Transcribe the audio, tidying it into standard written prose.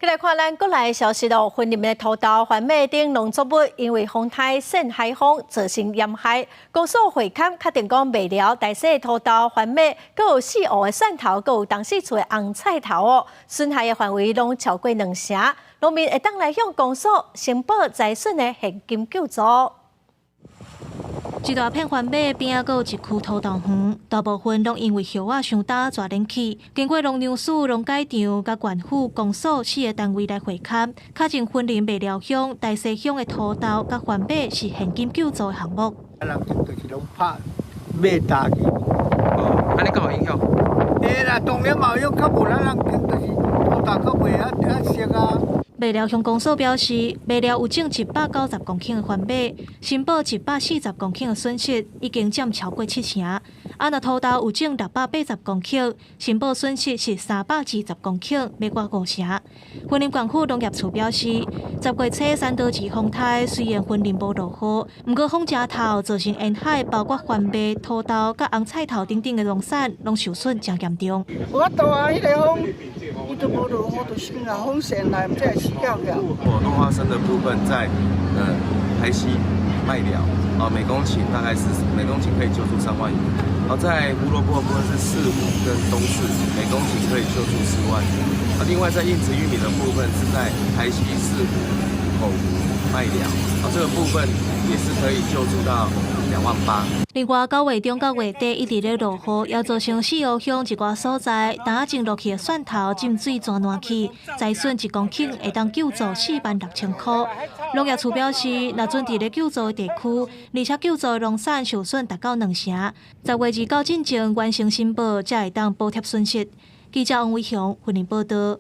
來看咱國內消息咯，雲林的土豆、番麥等農作物因為風颱扇海風造成淹害，公所會勘確定講麥寮、大勢土豆、番麥，閣有四湖的蒜頭，閣有東勢厝的紅菜頭哦，損害的範圍攏超過兩成，農民會當來向公所申報災損的現金救助。一大片番麥邊仔，閣有一區土豆園，大部分攏因為葉仔傷焦逝冷去。經過農糧署、農改場、佮縣府、公所四個單位來會勘，確認雲林麥寮鄉、大勢鄉的土豆佮番麥是現金救助的項目。人就是攏拍麥焦去。哦，按呢敢有影響？會啦，當然嘛有，較無咱人就是土豆較袂遐遐熟啊。麥寮鄉公所表示，麥寮有種190公頃的番麥，申報140公頃的損失已經佔超過七成。啊，若土豆有種680公頃，申報損失是320公頃，欲過五成。雲林縣府農業處表示，10月初山道二風颱雖然雲林無落雨，毋過風誠透造成沿海包括番麥、土豆佮紅菜頭等等的農產攏受損誠嚴重。無法度啊，彼個風，伊都無落雨，就先來風扇來，毋知會死掉掉。落花生的部分在台西麥寮，哦，每公頃大概是每公頃可以救助3萬元。好，在胡蘿蔔的部分是四湖跟東勢，每公頃可以救助4萬元。啊，另外在硬質玉米的部分是在台西四湖、口湖、麥寮，啊，這個部分也是可以救助到2萬8。另外，9月中到月底一直咧落雨，也造成四湖鄉一寡所在，呾種落去的蒜頭浸水全爛去，災損1公頃會當救助46,000箍。農業處表示，若準佇咧救助的地區，而且救助的農產受損達到兩成，10月2九進前完成申報，才會當補貼損失。記者王偉雄雲林報道。